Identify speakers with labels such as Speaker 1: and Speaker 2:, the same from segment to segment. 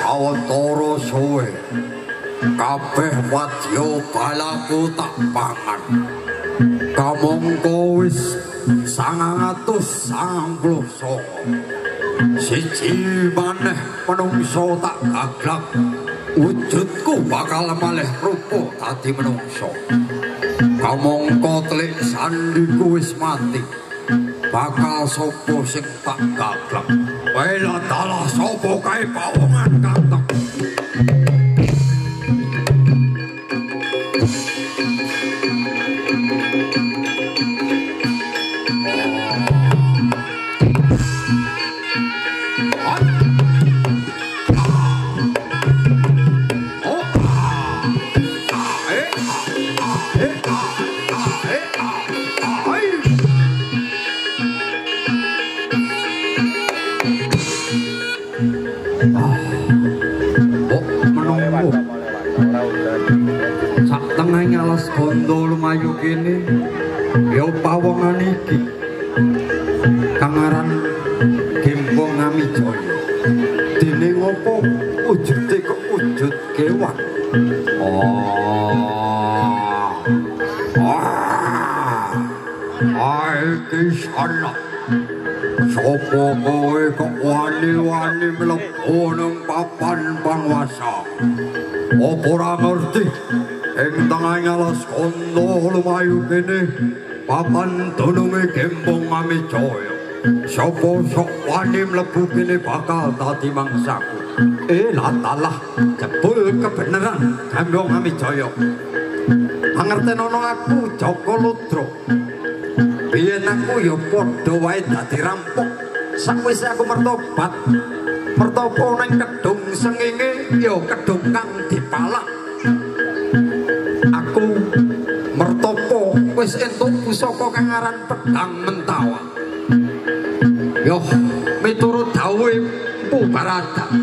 Speaker 1: Sawetara suwe kabeh wadya balaku tak pangan. Kamangka wis 999. Siji maneh menungso tak gaglak, wujudku bakal malih rupa dadi menungso. Kamangka telik sandiku wis mati, bakal sapa sing tak gaglak. Wela dalah sapa kae pawongan kang tek. Gondo lumayu kene ya pawongan iki kang aran Gembong Amijaya. Dene ngopo wujude kok wujud kewan? Iki sana sapa kowe kok wani-wani mlebu nang papan panguwasa? Apa ora ngerti ing tengah alas kondo lumayu kene papan dununge Gembong Amijaya. Sapa sok wani mlebu kene bakal dadi mangsaku. Latalah jebul kebenaran Gembong Amijaya. Pangertenono aku Jaka Ludra. Biyen aku ya padha wae dadi rampok. Sakwise aku mertobat, mertopo ning kedung sengenge ya kedung kang dipalak. Aku mertopo wis entuk pusaka kang aran pedang mentawa. Yoh, miturut dawuhe Empu Barada,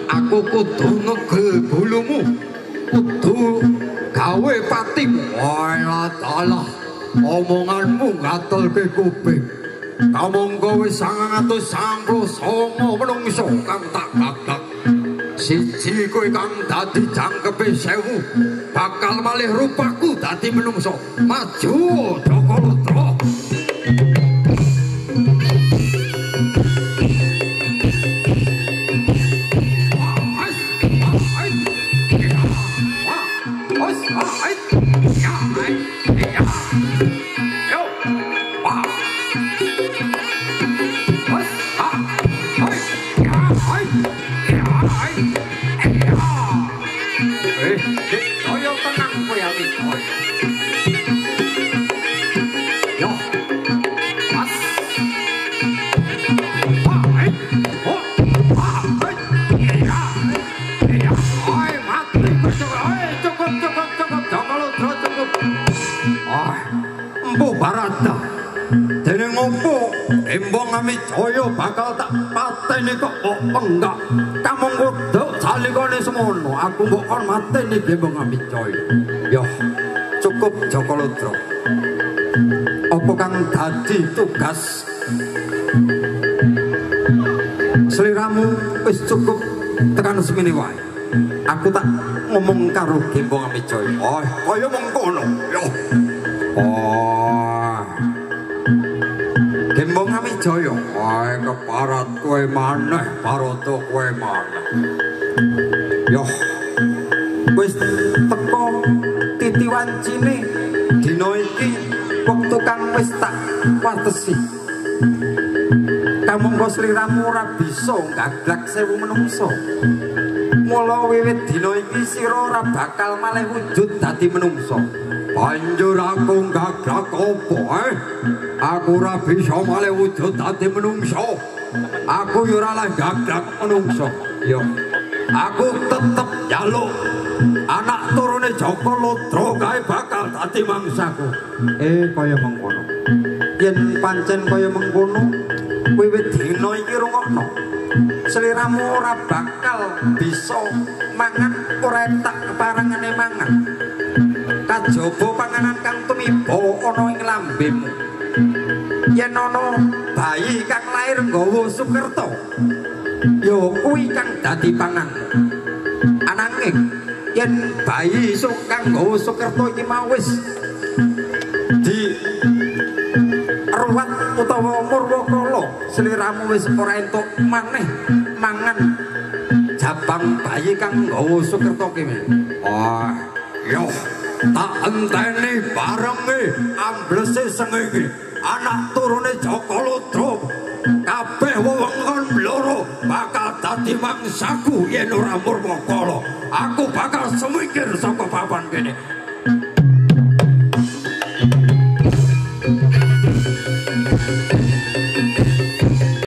Speaker 1: aku kudu ngegel bulumu, kudu gawe patimu. Wah, dalah omonganmu gatelke kuping. Kamangka wis 999 menungso kang tak gagak. Siji kowe kang dadi jangkepe 1000 bakal malih rupaku dadi menungso. Maju Jaka Ludra. Gembong Amijaya bakal tak pateni kok kok enggak. Kamangka dok salikane semono aku mbok kon mateni Gembong Amijaya. Yoh, cukup Jaka Ludra. Apa kang dadi tugas sliramu wis cukup tekan semene wae. Aku tak ngomong karo Gembong Amijaya. Oh, kaya mengkono. Yoh. Oh. Gembong Amijaya, wae keparat kowe maneh, barata kowe maneh. Yoh, wis teko titi wancine dina iki wektu kang wis tak watesi. Kamangka sliramu ora bisa gaglak 1000 menungso. Mula wiwit dina iki sira ora bakal malih wujud dadi menungso. Banjur aku gaglak apa, eh? Aku ora bisa malih wujud dadi menungso. Aku yo ora lah gaglak menungso. Yo, aku tetep njaluk anak turune Jaka Ludra kae bakal dadi mangsaku. Kaya mengkono. Yen pancen kaya mengkono, wiwit dina iki rungokno. Sliramu ora bakal bisa mangan ora tak keparengane mangan. Kajaba panganan kang tumiba ana ing lambemu. Yen ana bayi kang lair nggawa Sukerta, Ya kuwi kang dadi panganmu. Ananging yen bayi kang nggawa Sukerta iki mau wis di ruwat utawa murwakala, sliramu wis ora entuk maneh mangan jabang bayi kang nggawa Sukerta ki. Oh, yo tak enteni barenge amblese sengenge anak turune Jaka Ludra kabeh wewengkon Blora bakal dadi mangsaku yen ora murwakala. Aku bakal semingkir saka papan kene.